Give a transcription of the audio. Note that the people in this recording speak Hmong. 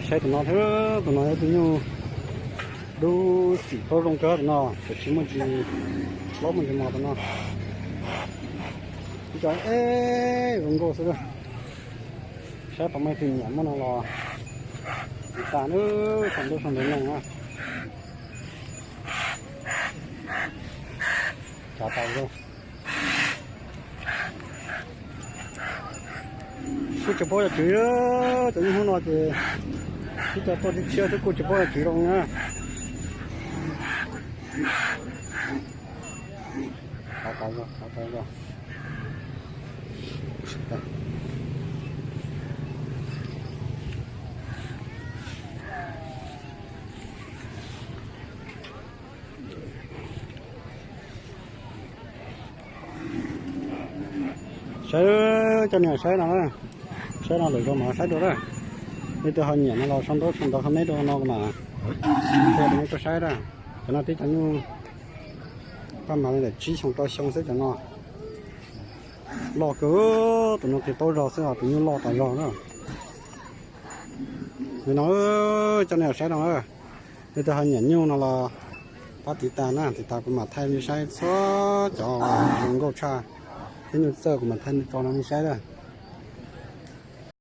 Saib tus no thiab, tus no yog tus nyuj dub xim plaub zoo kawg tus no, tseem tsis muaj ntsis plaub muaj ntsis mos tus no. Ib co eb zoo nkauj xwb. Saib pab mej tus nyiam muaj no los tiv tas na, sau ntaub sau ntawv noog na. Tsav tau zoo. Kuj tsis paub yog tswv, cov nyuj hnub no ces ib co tuaj tib tshiab xwb kuj tsis paub yog tswv zoo na. Tsav tau zoo, tsav tau zoo. Saib cov niam saib no, saib no lawm zoo mas saib dua na. Leej twg ho nyiam no los sau ntaub sau ntawv comment rau no mas, nrog peb tuaj saib na. Cov no tib cov nyuj paj mas li ntawm tsib xyoo rau xyoo xwb cov no. Loj kawg, tus no tus taub zog xwb os, tus nyuj loj tas zog na. Li no, cov niam saib no, leej twg ho nyiam nyuj no los pab tiv tas na, tiv tas kuv mam thaij nej saib txhua cov zoo nkauj tshaj thiab nyuj txawj kuv mam thaij nej tso rau nej saib na.